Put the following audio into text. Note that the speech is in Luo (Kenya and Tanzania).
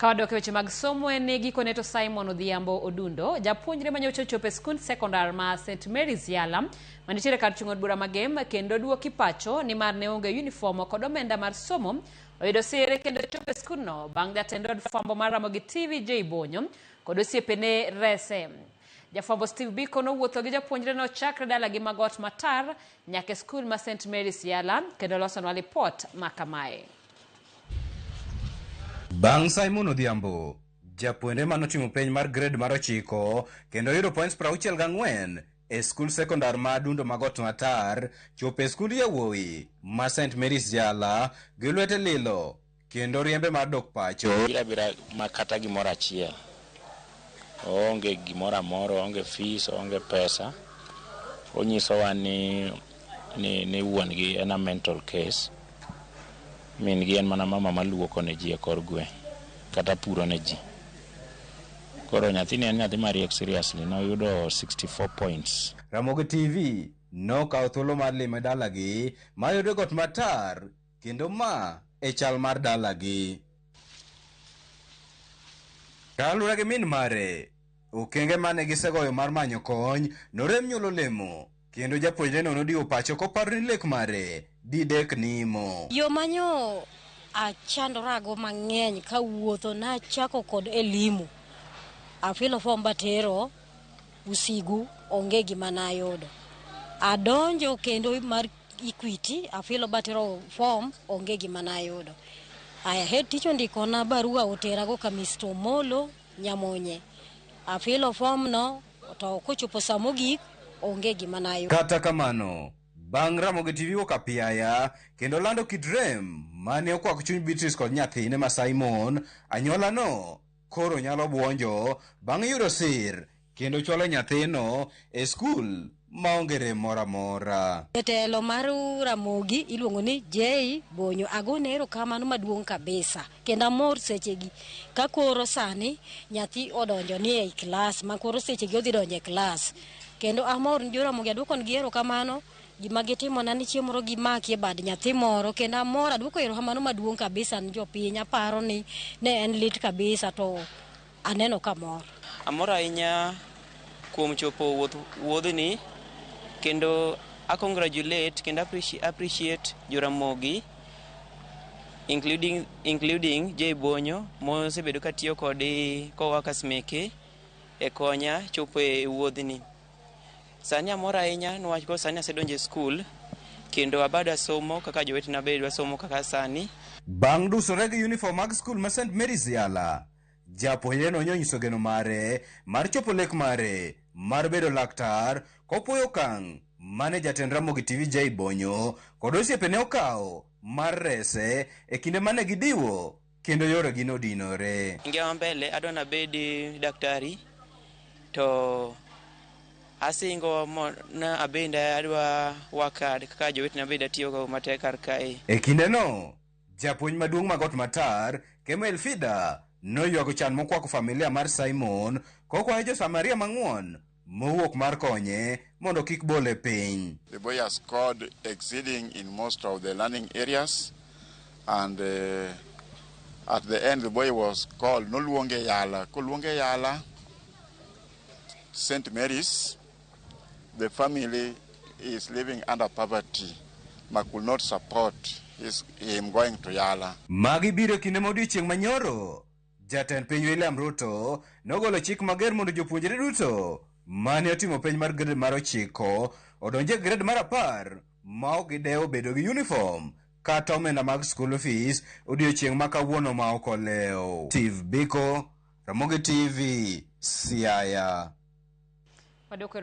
Ka wadok e weche mag somo en ni gikone to Simon Odhiambo Odundo, japuonjre manyocha ochopo e skund sekondar ma St Mary's Yala, manitiere kar chung' od bura ma Gem, kendo duoki pacho nimar ne onge uniform kod omenda mar somo, oyudo sir kendo chopo e skundno bang' jatend od fwambo mar Ramogi TV J Bonyo kod osiepene rese. Jafwambo Steve Biko nowuotho gi japuonjreno chakre dalagi ma Got Matar nyaka e skul ma St Mary's Yala kendo losonwa lipot ma kamae. Bang' Simon Odhiambo, japuonjre manotimo penj mar grade mar 9 kendo yudo points 64 e skul sekondar ma Adundo ma Got Matar, chopo e skund yawuowi ma St Mary's Yala gi lwete lilo kendo riembe mar dok pacho. Bira bira ma kata gimoro achiel. Oonge gimoro amora, oonge fees, oonge pesa. Onyisowa ni wuon gi en a mental case. Min gi en mana mama maluoko ne ji e kor gweng' kata puro ne ji. Koro nyathini en nyathi mariek seriously, noyudo 64 points. Ramogi TV nokawo thuolo mar lime dalagi mayudo Got Matar kendo ma e chal mar dalagi. Kaluwore gi min mare, okenge mane gisegoyo mar manyo kony norem nyuolo lemo kendo japuonjreno nodiwo pacho koparo ni lek mare didek nimo. Yo manyo achandorago mang'eny kawuotho nachako kod elimu. Afilo fom batero Usigu onge gima nayudo. Adonjo kendo mar Equity, afilo batero form onge gima nayudo. Aya head teacher ondikona barua oterago ka Mr. Omolo Nyamonye. Afilo form no to kochopo saa mogik onge gima nayudo. Kata kamano, bang' Ramogi TV wuok apiaya kendo lando kit rem mane okwako chuny Beatrice kod nyathine ma Simon, anyuolano koro nyalo buonjo bang' yudo sir kendo chwalo nyathino e skul maonge rem moro amora. Jatelo mar Ramogi iluongo ni J Bonyo. Agone erokamano maduong' kabisa kendo amor sechegi ka koro sani nyathi odonjo ni ei klas ma koro sechegi odhi donjo e klas. Kendo amor ni jo Ramogi aduoko negi erokamano gima gitimona ni chieng' moro gimaki e bad nyathi moro kendo amor aduoko erokamano maduong' kabisa ni jopiny aparo ni ne en lit kabisa to aneno ka mor. Amor ahinya kuom chopo wuodhni kendo a congratulate kendo appreciate Joramogi including J Bonyo mosebedo katiyo kod coworkers meke e konya chopo e wuodhni. Sani amor ahinya niwach koro sani asedonjo e skul kendo abada somo kaka jowetena be dwa somo kaka sani. Bang' dusore gi uniform mag skul ma St Mary's Yala, japuonjreno nonyiso geno mare mar chopo lek mare mar bedo laktar kopuoyo okang' mane jatend Ramogi TV J Bonyo kod osiepene okawo mar rese e kinde mane gidiwo kendo yoregi nodinore. Ngima mbele adwa nabed daktari to asingo na abende adwa work hard kaka jowetena bende atiyogo matek kar kae. E kindeno, japuonj maduong' ma Got Matar, Kemel Fida, noywago chan mokwako familia mar Simon kokwayo jo-Samaria mang'won mowuok mar konye mondo kik bole piny. The boy has scored exceeding in most of the learning areas and at the end the boy was called noluonge Yala. Koluonge Yala, St. Mary's, the family is living under poverty ma could not support him going to Yala. Magi biro kinde ma odiechieng' manyoro jatend piny William Ruto nogolo chik mager mondo jopuonjre duto mane otimo penj mar grade mar 9 odonj e grade mar 10 ma ok gidewo bedo gi uniform kata omenda mag school fees odiechieng' ma kawuono ma ok olewo. Steve Biko, Ramogi TV, Siaya. Wadwoko